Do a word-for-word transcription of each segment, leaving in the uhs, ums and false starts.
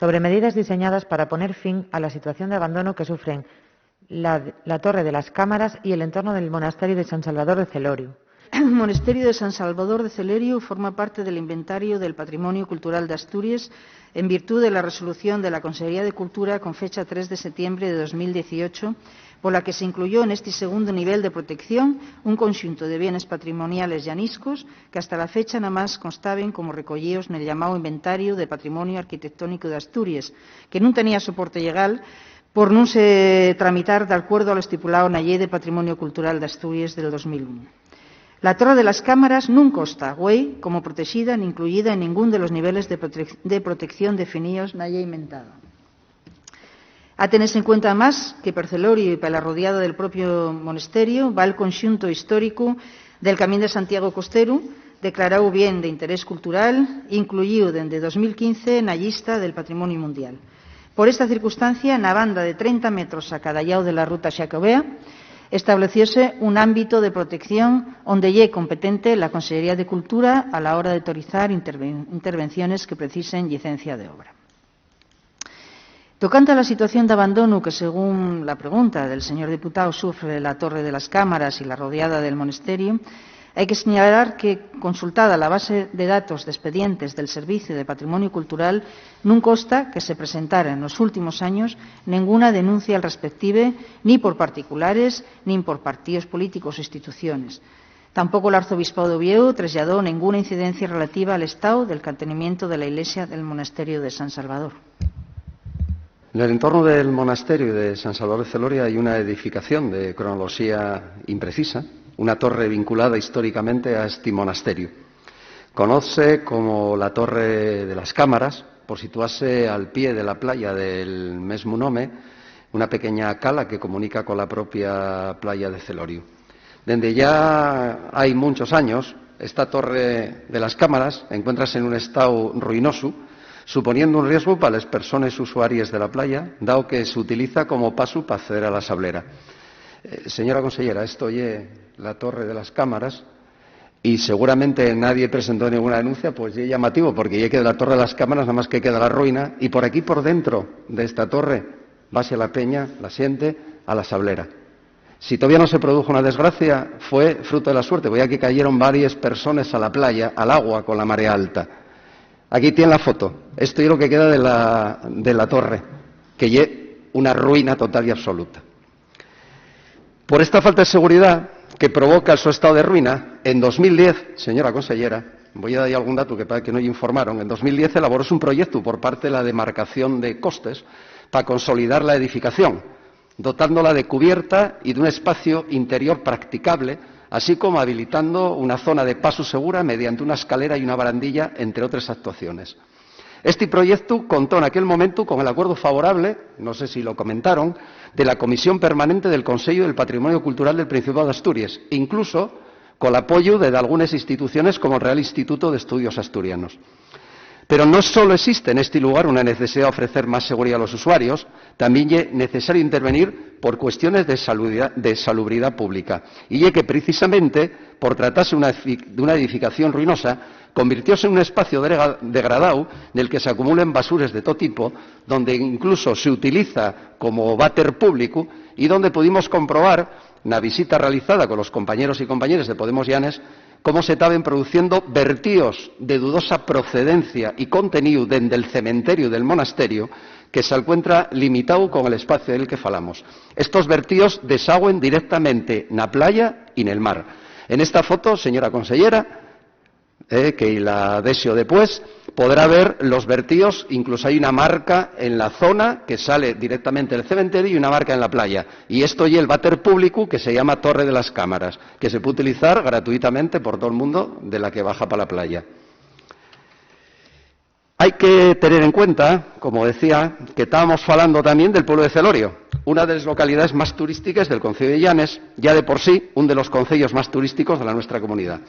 sobre medides diseñadas para poner fin a la situación de abandono que sufren la, la Torre de las Cámaras y el entorno del Monasterio de San Salvador de Celorio. El Monasterio de San Salvador de Celorio forma parte del inventario del Patrimonio Cultural de Asturias en virtud de la resolución de la Consejería de Cultura con fecha tres de septiembre de dos mil dieciocho, pola que se incluyó nesti segundu nivel de protección un conxuntu de bienes patrimoniales llaniscos que hasta la fecha namás constaben como recoyíos nel llamao Inventariu de Patrimonio Arquitectónico d'Asturies, que nun tenía soporte llegal por nun se tramitar d'alcuerdo a lo estipulao na Llei de Patrimonio Cultural d'Asturies del dos mil uno. La Torre de las Cámaras nun consta, güei, como protexida ni incluyida en ningún de los niveles de protec-, de protección definíos na Llei mentada. Ha tenese en cuenta, amás, que per Celorio y pa la rodiada del propio monesterio va el conxunto históricu del Camín de Santiago Costeru, declaráu bien d'interés cultural, incluyíu dende dos mil quince na llista del Patrimonio Mundial. Por esta circunstancia, na banda de trenta metros a cada llau de la ruta xacobea, establecióse un ámbito de protección onde ye competente la Consellería de Cultura a la hora de autorizar interven-, intervenciones que precisen llicencia de obra. Tocante a la situación d'abandonu que, según la pregunta del señor diputao, sufre la Torre de las Cámaras y la rodiada del monesterio, hai que señalar que, consultada la base de datos d'expedientes del Serviciu de Patrimonio Cultural, nun consta que se presentara nos últimos años nenguna denuncia al respective, ni por particulares, nin por partíos políticos o instituciones. Tampoco l'Arzobispáu d'Oviéu treslladó nenguna incidencia relativa al estáu del cantenimientu de la ilesia del Monasterio de San Salvador. En el entorno del monasterio de San Salvador de Celorio hay una edificación de cronoloxía imprecisa, una torre vinculada históricamente a este monasterio. Conozse como la Torre de las Cámaras por situase al pie de la playa del mesmu nome, una pequeña cala que comunica con la propia playa de Celorio. Dende ya hai munchos años, esta Torre de las Cámaras encuéntrase nun estáu ruinosu, suponiendo un riesgu pa les persones usuaries de la playa, dao que s'utiliza como pasu p'acceder a la sablera. Eh, señora consellera, esto ye la Torre de las Cámaras y seguramente nadie presentó ninguna denuncia, pues ye llamativo, porque ye que de la Torre de las Cámaras nada más que queda la ruina, y por aquí, por dentro de esta torre, base la peña, la xente, a la sablera. Si todavía no se produjo una desgracia, fue fruto de la suerte, porque aquí cayeron varias personas a la playa, al agua, con la marea alta. Aquí tiene la foto. Esto es lo que queda de la, de la torre, que ye una ruina total y absoluta. Por esta falta de seguridá que provoca el so estao de ruina, en dos mil diez, señora consellera, voi dar algún datu que parece que no lle informaron, en dos mil diez elaboróse un proyectu por parte de la demarcación de costes pa consolidar la edificación, dotándola de cubierta y d'un espacio interior practicable, así como habilitando una zona de pasu segura mediante una escalera y una barandilla, entre otres actuaciones. Esti proyectu contó naquel momentu con el acuerdu favorable, no sé si lo comentaron, de la Comisión Permanente del Consello del Patrimonio Cultural del Principado d'Asturies, incluso col apoyu de dalgunes instituciones como el Real Instituto d'Estudios Asturianos. Pero no solo existe nesti lugar una necesidá d'ofrecer más seguridá a los usuarios, tamién ye necesario intervenir por cuestiones de salubridá, de salubridá pública. Y ye que, precisamente, por tratarse una efi-, d'una edificación ruinosa, convirtióse nun espacio drega-, degradáu nel que s'acumulen basures de too tipo, donde incluso s'utiliza como váter públicu y donde pudimos comprobar, na visita realizada colos compañeros y compañeres de Podemos Llanes, cómo se taben produciendo vertíos de dudosa procedencia y conteníu dende'l cementeriu del monasterio, que s'alcuentra limitáu con el espacio del que falamos. Estos vertíos desagüen directamente na playa y nel mar. En esta foto, señora consellera, eh, que la dexo depués, podrá ver los vertíos, incluso hai una marca en la zona que sale directamente del cementerio y una marca en la playa. Y esto ye el váter públicu que se llama Torre de las Cámaras, que se puede utilizar gratuitamente por todo el mundo de la que baja pa la playa. Hai que tener en cuenta, como decía, que tábamos falando tamién del pueblo de Celorio, una de les localidaes más turístiques del conceyu de Llanes, ya de por sí un de los conceyos más turísticos de la nuestra comunidá.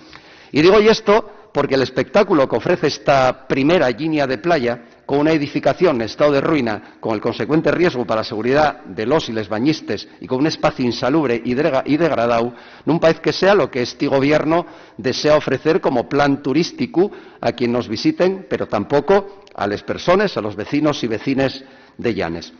Y digo-y esto porque l'espectáculo qu'ofrece esta primera llinia de playa con una edificación en estao de ruina, con el consecuente riesgu pa la seguridá de los y les bañistes y con un espacio insalubre y drega-, y degradáu, nun paez que sea lo que esti gobierno desea ofrecer como plan turísticu a quien nos visiten, pero tampoco a les persones, a los vecinos y vecines de Llanes.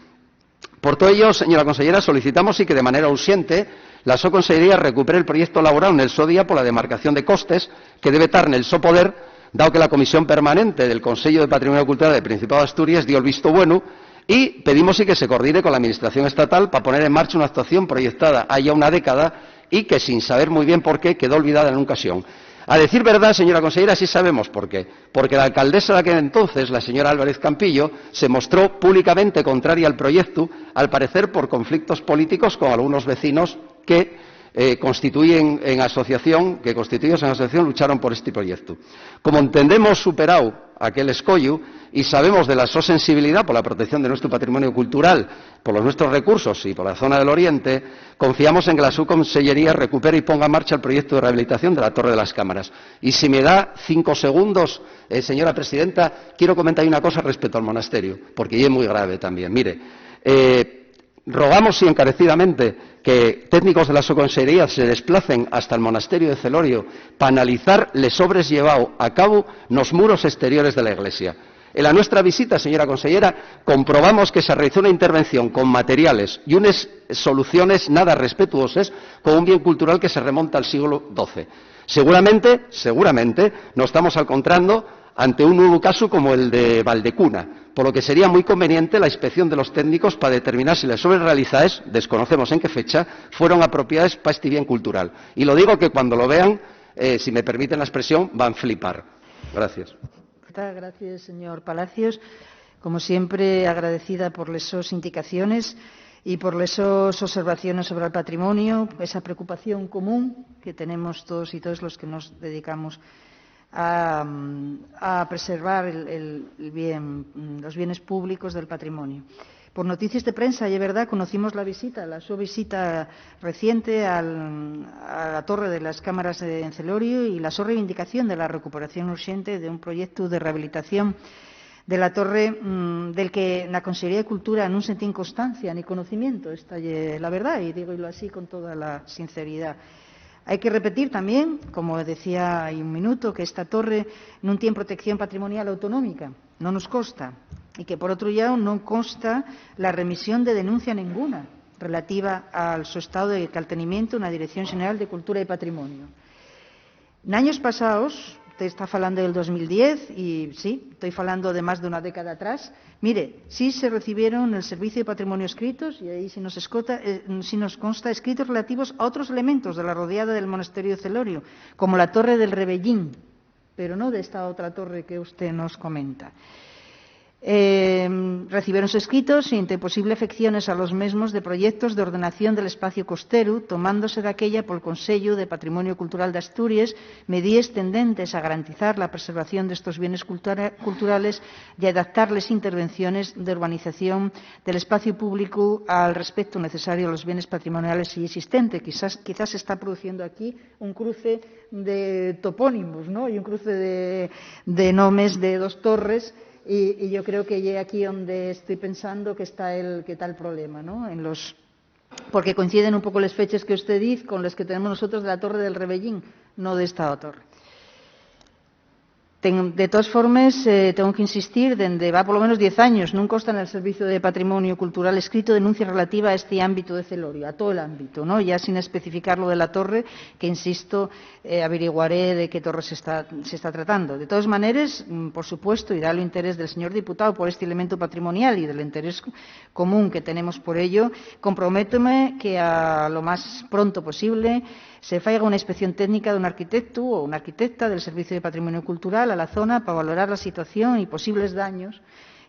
Por todo ello, señora consellera, solicitamos y que de manera urxente la so consellería recupere el proyecto elaborado nel so día pola demarcación de costes, que debe tar nel so poder, dao que la Comisión Permanente del Consello de Patrimonio Cultural del Principado de Asturias dio el visto bueno, y pedimos y que se coordine con la Administración estatal pa poner en marcha una actuación proyectada hai ya una década y que, sin saber muy bien por qué, quedó olvidada en un caxón. A decir verdá, señora consellera, sí sabemos por qué. Porque la alcaldesa de aquel entonces, la señora Álvarez Campillo, se mostró públicamente contraria al proyecto, al parecer por conflictos políticos con algunos vecinos que, eh, constituyen en asociación, que constituidos en asociación lucharon por este proyecto. Como entendemos superado aquel escollo y sabemos de la so sensibilidad por la protección de nuestro patrimonio cultural, por los nuestros recursos y por la zona del Oriente, confiamos en que la su consellería recupere y ponga en marcha el proyecto de rehabilitación de la Torre de las Cámaras. Y si me da cinco segundos, eh, señora presidenta, quiero comentar una cosa respecto al monasterio, porque ye muy grave también. Mire, eh, rogamos y encarecidamente que técnicos de la so consellería se desplacen hasta el monasterio de Celorio pa analizar les obres llevao a cabo nos muros exteriores de la iglesia. En la nuestra visita, señora consellera, comprobamos que se realizó una intervención con materiales y unes soluciones nada respetuoses con un bien cultural que se remonta al siglo doce. Seguramente, seguramente, nos estamos alcontrando ante un nuevo caso como el de Valdecuna, por lo que sería muy conveniente la inspección de los técnicos pa determinar si les obres realizaes, desconocemos en qué fecha, fueron apropiaes pa este bien cultural. Y lo digo que cuando lo vean, eh, si me permiten la expresión, van flipar. Gracias. Gracias, señor Palacios. Como siempre, agradecida por les sos indicaciones y por les sos observaciones sobre el patrimonio, esa preocupación común que tenemos todos y todas los que nos dedicamos a, a preservar el, el, el bien, los bienes públicos del patrimonio. Por noticies de prensa, y es verdad, conocimos la visita, la su visita reciente al, a la Torre de las Cámaras de Encelorio y la so reivindicación de la recuperación urxente de un proyecto de rehabilitación de la torre, mm, del que na Consellería de Cultura nun sentín constancia ni conocimiento. Esta ye la verdá, y dígolo así con toda la sinceridá. Hai que repetir tamién, como decía hai un minuto, que esta torre nun tien protección patrimonial autonómica, non nos consta, y que, por otro llau, non consta la remisión de denuncia nenguna relativa al so estado de caltenimiento na Dirección Xeneral de Cultura y Patrimonio. N'años pasaos, te está falando del dos mil diez, y sí, toi falando de más d'una década atrás, mire, sí se recibieron nel Servicio de Patrimonio escritos, y ahí sí nos escota, eh, sí nos consta escritos relativos a otros elementos de la rodiada del monasterio de Celorio, como la Torre del Rebellín, pero no d'esta otra torre que usté nos comenta. Eh, recibieron escritos ente posibles afecciones a los mesmos de proyectos de ordenación del espacio costeru, tomándose daquella pol Consellu de Patrimonio Cultural d'Asturies medíes tendentes a garantizar la preservación d'estos bienes cultura-, culturales y adaptar les intervenciones de urbanización del espacio público al respecto necesario a los bienes patrimoniales y existentes. Quizás, quizás se está produciendo aquí un cruce de topónimos, ¿no? Y un cruce de, de nomes de dos torres, y, y yo creo que ye aquí onde estoy pensando que está el, que está el problema, ¿no? En los, porque coinciden un poco les feches que usted diz con les que tenemos nosotros de la Torre del Rebellín, no de esta torre. Ten-, de todas formes, eh, tengo que insistir, dende va polo menos diez años, nun consta nel Servicio de Patrimonio Cultural escrito denuncia relativa a este ámbito de Celorio, a todo el ámbito, ¿no? Ya sin especificar lo de la torre, que, insisto, eh, averiguaré de qué torre se está, se está tratando. De todas maneres, mm, por supuesto, y dalo interés del señor diputado por este elemento patrimonial y del interés común que tenemos por ello, comprométome que a lo más pronto posible se faiga una inspección técnica d'un arquitectu o una arquitecta del Servicio de Patrimonio Cultural a la zona pa valorar la situación y posibles daños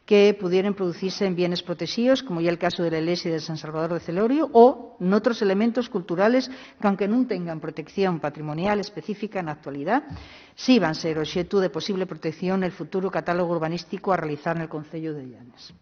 que pudieren producise en bienes protexíos, como ye el caso de la ilesia de San Salvador de Celorio, o n'otros elementos culturales que, aunque nun tengan protección patrimonial específica na actualidá, sí van ser oxetu de posible protección nel futuro catálogu urbanístico a realizar nel Conceyu de Llanes.